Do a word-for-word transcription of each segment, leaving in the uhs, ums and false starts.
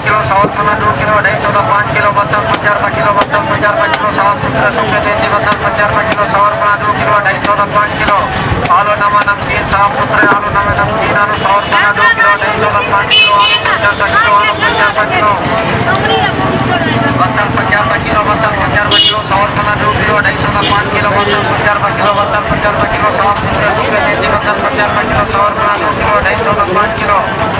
کلو، سو روپے دا ݙو کلو، اڑھائی سو دا پنج کلو، بصل پنجاہ روپے کلو، بصل پنجاہ روپے کلو، صاف ستھرے سکے دیسی بصل پنجاہ روپے کلو، سو روپے دا ݙو کلو، اڑھائی سو دا پنج کلو، آلو نواں نمکین، صاف ستھرے آلو نویں نمکین، آلو سو روپے دا ݙو کلو، اڑھائی سو دا پنج کلو، آلو پنجاہ روپے کلو، آلو پنجاہ روپے کلو، بصل پنجاہ روپے کلو، بصل پنجاہ روپے کلو، سو روپے دا ݙو کلو، اڑھائی سو دا پنج کلو، بصل پنجاہ روپے کلو، بصل پنجاہ روپے کلو، صاف ستھرے سکے دیسی بصل پنجاہ روپے کلو، سو روپے دا ݙو کلو، اڑھائی سو دا پنج کلو، آلو نواں نمکین، صاف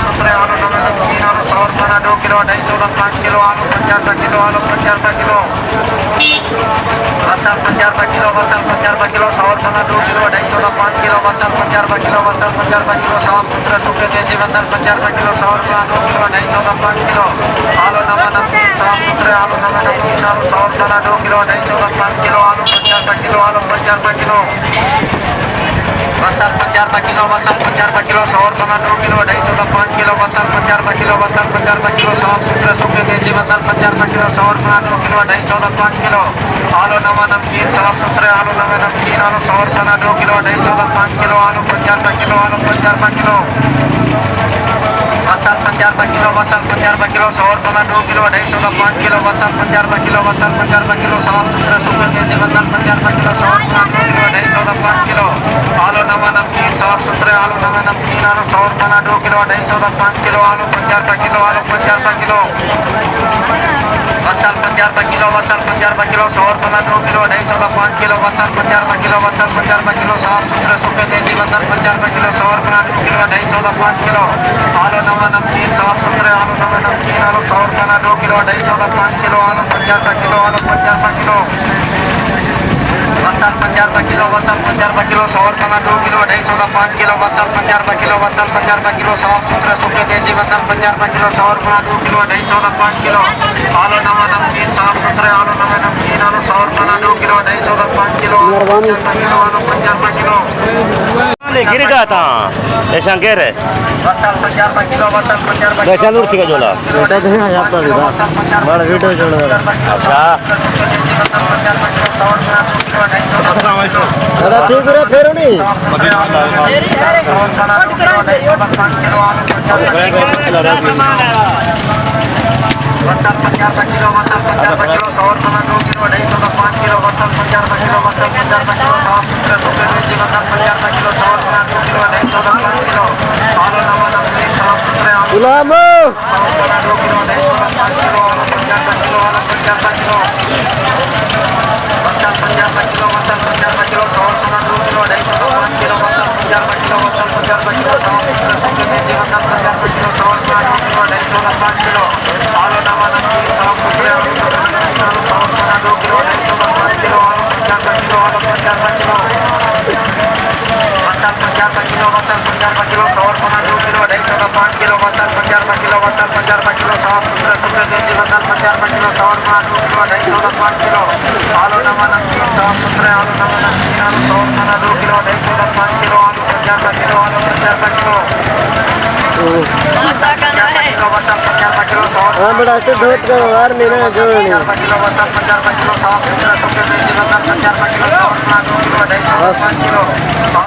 ستھرے آلو نویں نمکین، آلو سو روپے دا ݙو کلو، اڑھائی سو دا پنج کلو، آلو پنجاہ روپے کلو، آلو پنجاہ روپے کلو۔ بصل پنجاہ روپے کلو، بصل پنجاہ روپے کلو، سو روپے دا ݙو کلو، اڑھائی سو دا پنج کلو، بصل پنجاہ روپے کلو، بصل پنجاہ روپے کلو، صاف ستھرے سکے دیسی بصل پنجاہ روپے کلو، سو روپے دا ݙو کلو، اڑھائی سو دا پنج کلو، آلو نواں نمکین، صاف ستھرے آلو نویں نمکین، آلو سو روپے دا ݙو کلو، اڑھائی سو دا پنج کلو، آلو پنجاہ روپے کلو، آلو پنجاہ روپے کلو۔ بصل پنجاہ روپے کلو، بصل پنجاہ روپے کلو، سو روپے دا ݙو کلو، اڑھائی سو دا پنج کلو، بصل پنجاہ روپے کلو، بصل پنجاہ روپے کلو، صاف ستھرے سکے دیسی بصل پنجاہ روپے کلو، سو روپے دا ݙو کلو، اڑھائی سو دا پنج کلو، آلو نواں نمکین، صاف ستھرے آلو نویں نمکین، آلو سو روپے دا ݙو کلو، اڑھائی سو دا پنج کلو، آلو پنجاہ روپے کلو، آلو پنجاہ روپے کلو۔ بصل پنجاہ روپے کلو، بصل پنجاہ روپے کلو، سو روپے دا ݙو کلو، اڑھائی سو دا پنج کلو، بصل پنجاہ روپے کلو، بصل پنجاہ روپے کلو، صاف ستھرے سکے دیسی بصل پنجاہ روپے کلو، سو روپے دا ݙو کلو، اڑھائی سو دا پنج کلو، آلو نواں نمکین، صاف ستھرے آلو نویں نمکین، آلو سو روپے دا ݙو کلو، اڑھائی سو دا پنج کلو، آلو پنجاہ روپے کلو، آلو پنجاہ روپے کلو۔ بصل پنجاہ روپے کلو، بصل پنجاہ روپے کلو، سو روپے دا ݙو کلو، اڑھائی سو دا پنج کلو، بصل پنجاہ روپے کلو، بصل پنجاہ روپے کلو، صاف ستھرے سکے دیسی بصل پنجاہ روپے کلو، سو روپے دا ݙو کلو، اڑھائی سو دا پنج کلو، آلو نواں نمکین، صاف ستھرے آلو نویں نمکین، آلو سو روپے دا ݙو کلو، اڑھائی سو دا پنج کلو، آلو پنجاہ روپے کلو، آلو پنجاہ روپے کلو۔ بصل پنجاہ روپے کلو، بصل پنجاہ روپے کلو، سو روپے دا ݙو کلو، اڑھائی سو دا پنج کلو، بصل پنجاہ روپے کلو، بصل پنجاہ روپے کلو، صاف ستھرے سکے دیسی بصل پنجاہ روپے کلو، سو روپے دا ݙو کلو، اڑھائی سو دا پنج کلو، آلو نواں نمکین، صاف ستھرے آلو نویں نمکین، آلو سو روپے دا ݙو کلو، اڑھائی سو دا پنج کلو، آلو مہربانی۔ پنجاہ روپے کلو، آلو پنجاہ روپے کلو۔ نہیں، گر گیا تھا۔ ایسا گر ہے۔ بصل پنجاہ روپے کلو، بصل پنجاہ روپے کلو۔ ویسا نور تھی کا جولا۔ بیٹا دے یہاں جاتا دیتا۔ بڑا ویڈیو جوڑ رہا۔ اچھا۔ السلام علیکم۔ دادا، ٹھیک رہے پھر نہیں؟ غلام۔ بصل پنجاہ روپے کلو، بصل پنجاہ روپے کلو، سو روپے دا ݙو کلو، اڑھائی سو دا پنج کلو، بصل پنجاہ روپے کلو، بصل پنجاہ روپے کلو، صاف ستھرے سکے دیسی بصل پنجاہ روپے کلو، سو روپے دا ݙو کلو، اڑھائی سو دا پنج کلو، آلو نواں نمکین، صاف ستھرے آلو نواں نمکین، آلو سو روپے دا ݙو کلو، اڑھائی سو دا پنج کلو، آلو پنجاہ روپے کلو، آلو پنجاہ روپے کلو۔ ہاں، بڑا تو دھوت کا وار میرا جو نہیں۔ بس۔